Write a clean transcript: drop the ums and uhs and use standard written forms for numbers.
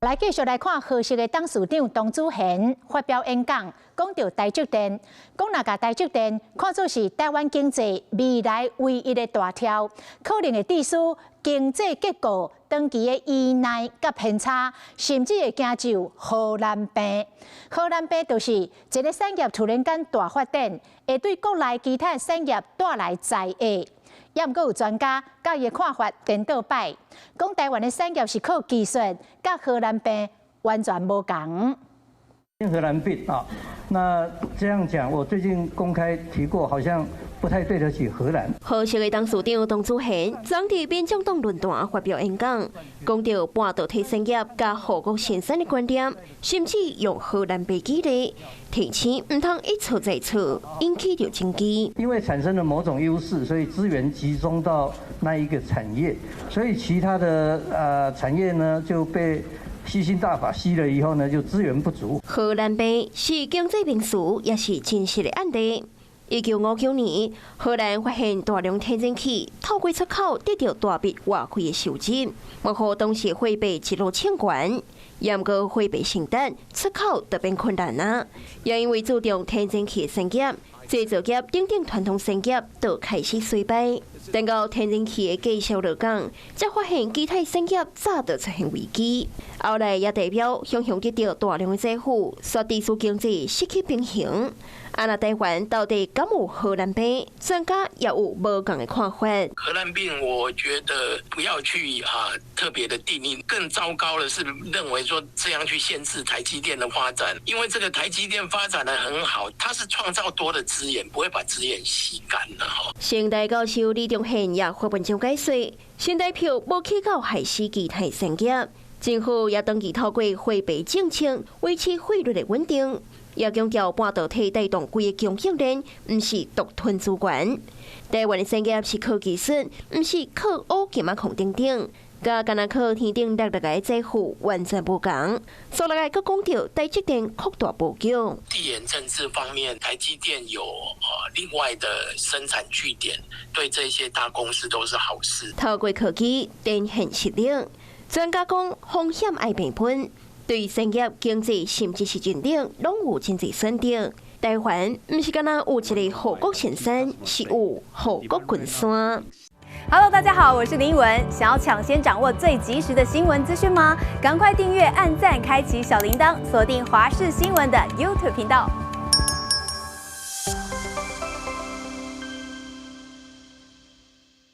來繼續來看和碩的董事長董子賢發表演講，講著台積電，講若共台積電看做是台灣經濟未來唯一的大柱，可能會致使經濟結構長期的依賴佮偏差，甚至會驚就荷蘭病。荷蘭病就是一个產業突然間大發展，會對國內其他產業帶來災厄。也毋過有專家佮伊的看法顛倒擺，講台灣的產業是靠技術，佮荷蘭病完全無仝。荷蘭病啊，那這樣講，我最近公開提過，好像不太對得起荷蘭。和碩的董事長董子賢，昨佇民眾黨論壇發表演講，講著半導體產業佮護國神山的觀點，甚至用荷蘭病舉例，提醒毋通一錯再錯，引起著爭議。因為產生了某種優勢，所以資源集中到那一個產業，所以其他的產業呢就被吸星大法吸了以後呢，就資源不足。荷蘭病是經濟名詞，也是真實的案例。1959年，荷蘭發現大量天然氣透過出口得著大筆外匯的收入，嘛予當時貨幣一路衝懸。毋過貨幣升值，出口就變困難啊。也因為注重天然氣的產業、製造業等等傳統產業都開始衰敗。等到天然氣的價數落降，才發現其他產業早就出現危機。後來也代表雄雄得著大量的財富，煞致使經濟失去平衡。啊，那台灣到底敢有荷蘭病？專家也有無仝的看法。荷蘭病，我覺得不要去特別的定義。更糟糕的是，認為說這樣去限制台積電的發展，因為這個台積電發展得很好，它是創造多的資源，不會把資源吸乾的哈。成大教授李中憲也發文章解說，新台票無去到害死其他產業，政府也長期透過貨幣政策維持匯率的穩定。也強調半導體帶動規个供應鏈，毋是獨吞資源。台灣的產業是靠技術，毋是靠烏金仔礦等等。佮干焦靠天頂落落來的財富完全無仝。所來閣講著台積電擴大布局。地緣政治方面，台積電有另外的生產據點，對這些大公司都是好事。透過科技展現實力，專家講風險愛平分。對產業、經濟，甚至是人力，攏有真濟選擇。台灣毋是干焦有一个護國神山，是有護國群山。 Hello，大家好，我是林文。想要搶先掌握最及時的新聞資訊嗎？趕快訂閱、按讚、開啟小鈴鐺，鎖定華視新聞的 YouTube 頻道。